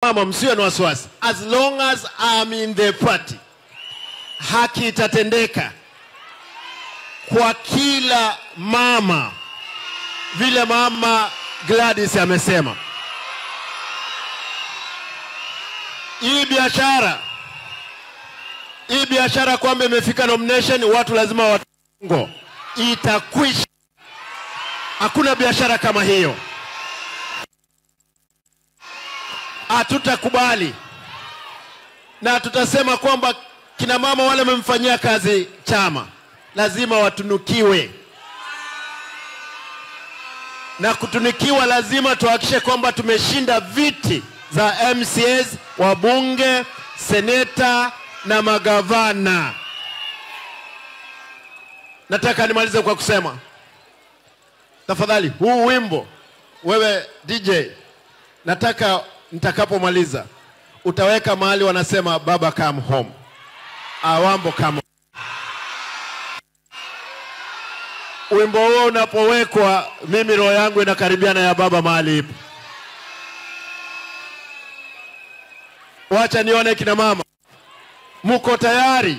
Mama, msiwe na wasiwasi. As long as I'm in the party, haki itatendeka kwa kila mama, vile mama Gladys amesema. Hii biashara kwamba imefika nomination, watu lazima watungo, itakwisha. Hakuna biashara kama hiyo. Hatutakubali, na tutasema kwamba kina mama wale wamemfanyia kazi chama lazima watunukiwe, na kutunikiwa lazima tuhakikishe kwamba tumeshinda viti za MCAs, wabunge, seneta na magavana. Nataka nimalize kwa kusema, tafadhali, huu wimbo wewe DJ, nataka nitakapomaliza utaweka mahali wanasema baba come home, awambo come home. Wimbo huo unapowekwa, mimi roho yangu inakaribiana ya baba mahali ipo. Wacha nione kina mama, mko tayari?